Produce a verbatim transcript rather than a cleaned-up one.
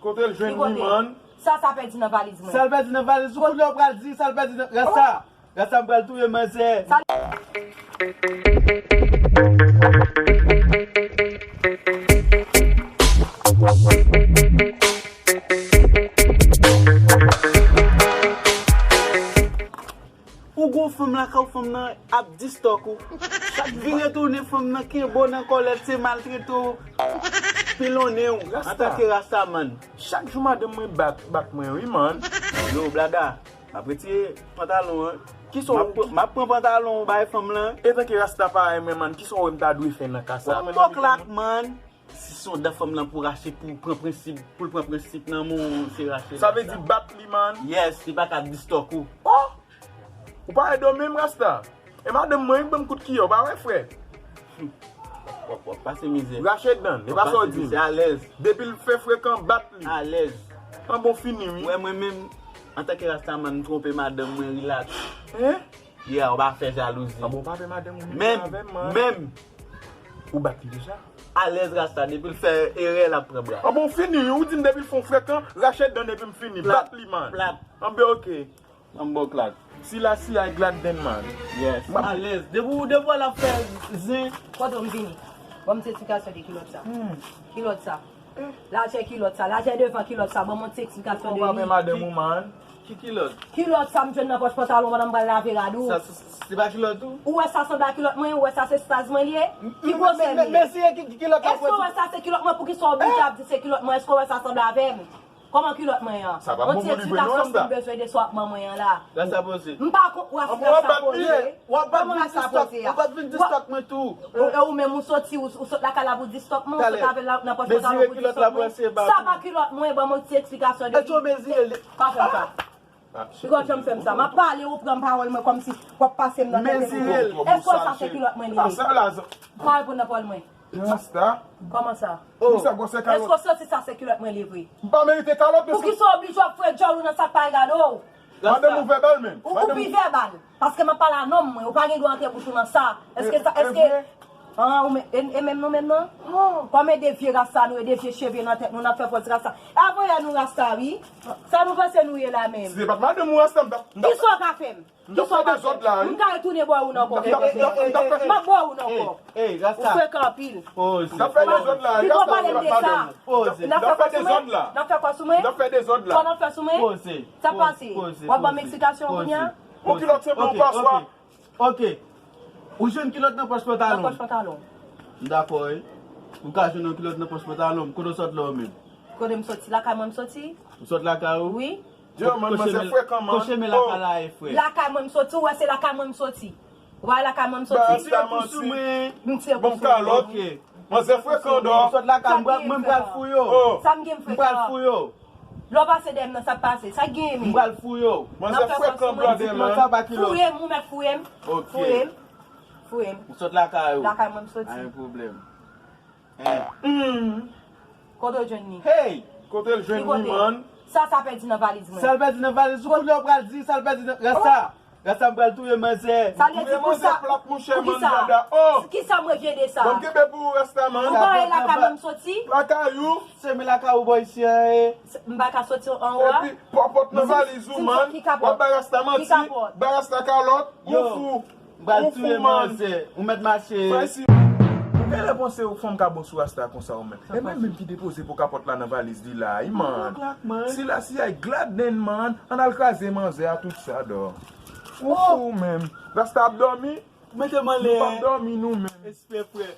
Kote l jwenn li, man? Sa, sa pèdi nan valiz mwen. Sa l pèdi nan valiz ou? Kounye a w pral di sa l pèdi nan, Rasta. Rasta, m pral touye manzè. Sa Ou gon fanm lakay ou, fanm nan ap distòk ou. Vire tounen, fanm nan kenbe w nan kòlèt, se maltrete w, pilonnen w antanke rastaman. Chak jou madanm mwen bat, bat mwen wi, man. Yo, blaga, m ap retire pantalon an. Kisa w, m ap pran pantalon w bay fanm lan. Etanke rasta parèy mwen, man, kisa w wè m ta dwe fè nan ka sa? Bòklak, man. Si se yon dan fanm lan pou rache, pou pran prensip, pou l pran prensip nan men w, se rache. Sa vle di bat li, man. Yes, li pa ka distòk ou. Oh! Ou pa edo menm, rasta. E madanm mwen, ban m kout kiyè, w pa wè, frè? W ap, w ap pase mizè. Rache dan, e pa sa w di m. Alèz. Depi l fè frekan, bat li. Alèz. An bon fini, wi. Wè, mwen menm, antanke rastaman, m twonpe madanm mwen, rilaks. Hein? Yeah, w pa fè jalouzi. An bon, w pa fè madanm ou menm avè m, man. Menm, menm. Ou bat li deja? Alèz, rasta, depi l fè erè, l ap pran bra. An bon, fini, wi. Ou di m depi l fè yon frekan, rache dan depi m fini. Bat li, man. Plat. An ben, oke. An bon klak. Sila, sila, glad den, man. Yes. Alèz. Depi w, depi w wè l ap fè zen. Kote w m vini? Ban m ti eksplikasyon de kilòt sa. Kilòt sa. Lajè kilòt sa, lajè devan kilòt sa, ban m yon ti eksplikasyon de li. Ou pa men madanm ou, man. Ki kilòt? Kilòt sa m jwenn nan pòch pantalon pandan m pral lave rad ou. Sa, se, se pa kilòt ou? Ou wè sa sanble a kilòt mwen, ou wè sa se staz mwen li ye? Ki gwosè li ye? Men, men, men si e ki, ki kilòt la. Èske w wè sa se kilòt mwen, poukisa w oblije ap di se kilòt mwen? Èske w wè sa sanble avè m? Kòman kilòt mwen an? Sa pa bon pou li vre non, Rasta. Yon ti edikasyon si m bezwen de sa w ap ban mwen an la. Rasta poze. M pa kon, w ap, w ap bat li. W ap bat vin distòk, w ap bat vin distòk mwen tou. E, e ou menm ou soti, ou, ou sot lakay la pou distòk mwen, ou sot avè l nan pòch pantalon pou distòk mwen. Sa pa kilòt mwen, ban m yon ti eksplikasyon de li. Pa fè m sa. Piga w janm fè m sa. M ap pale, ou pran pawòl mwen kòmsi w ap pase m nan tèt. Èske w wè sa se kilòt mwen li ye? Pa reponn nan pawòl mwen. Rasta. Kòman sa? Èske w santi sa se kilòt mwen li ye vre? M pa merite kalòt, mesye. Poukisa w oblije ap foure djòl ou nan sa k pa regade w? Madanm ou vèbal menm. Ou, ou pi vèbal. Paske m ap pale a nonm mwen, ou pa gen dwa antre bouch ou nan sa. Èske sa, èske, ah, ou men, e, e menm nou menm nan? Kòm e de vye rasta nou, e de vye cheve nan tèt nou, n ap fè pòz rasta. Avanyè nou rasta, wi. Sa nou panse nou ye la menm? Si se pa t madanm ou rasta, m t ap, m t ap... Kisa w ka fè m? Kisa w ka fè m? M ka retounen bò ou nan kò. M ap bò ou nan kò. Ou frekan anpil. Poze. N ap fè dezòd la. Piga w pale m de sa. Poze. N ap fè kwa sou mwen? N ap fè kwa sou mwen? N ap fè dezòd la. Kò n ap fè sou mwen? Poze. Sa pase? W ap ban m eksplikasyon kounye a? Pou kilòt se bon paswa. Ok. Ou jwenn kilòt nan pòch pantalon? Nan pòch pantalon. M dakò, wi. Ou ka jwenn yon kilòt nan pòch pantalon. Kote w sot la ou menm? Kote m soti? Lakay mwen m soti. Ou sot lakay ou? Wi. Yo, man, manzè frekan, man. Kot chemen lakay la ye, frè? Lakay mwen m soti, ou wè se lakay mwen m soti. Ou wè lakay mwen m soti. M tire kou sou mwen. M tire kou sou mwen. Bon kalòt. Ok. Manzè frekan dò. Ou sot lakay, mwen, mwen m pral fouye w. Sa m gen m frekan. M pral fouye w. Lè w pase dèyè m nan, sa k pase? Sa k genyen menm? M pral fouye w. Manzè frekan blòdè, man. Fouye m, ou mèt fouye m. Ok. Fouye m. Fouye m. Ou sot lakay ou? Lakay mwen m soti. Pa gen pwoblèm. Hein. Kote w jwenn li? Hey! Kote l jwenn li, man? Sa, sa pèdi nan valiz mwen. Sa l pèdi nan valiz ou? Kounye a w pral di sa l pèdi nan, rasta. Rasta, m pral touye manzè. Sa vle di pou sa, pou kisa? Kisa m revyende sa? Ban m kenbe pou ou, rasta, man. Ou pa wè lakay mwen m soti? Lakay ou? Se men lakay ou bò isi a ye. M pa ka soti anwo a. Epi, pòpòt nan valiz ou, man. W ap bay rasta manti. Bay rasta kalòt. Ou fou. M pral touye manzè. Ou mèt mache. Ou genlè panse yon fanm ka bon sou rasta konsa ou menm. E mwen menm ki depoze po kapòt la nan valiz li la, wi, man. Sila, sila, glad den, man. Ann al kraze manzè a tout sa, dò. Ou fou menm. Rasta ap dòmi? Mete m anlè. Nou p ap dòmi nou menm. Respè, frè.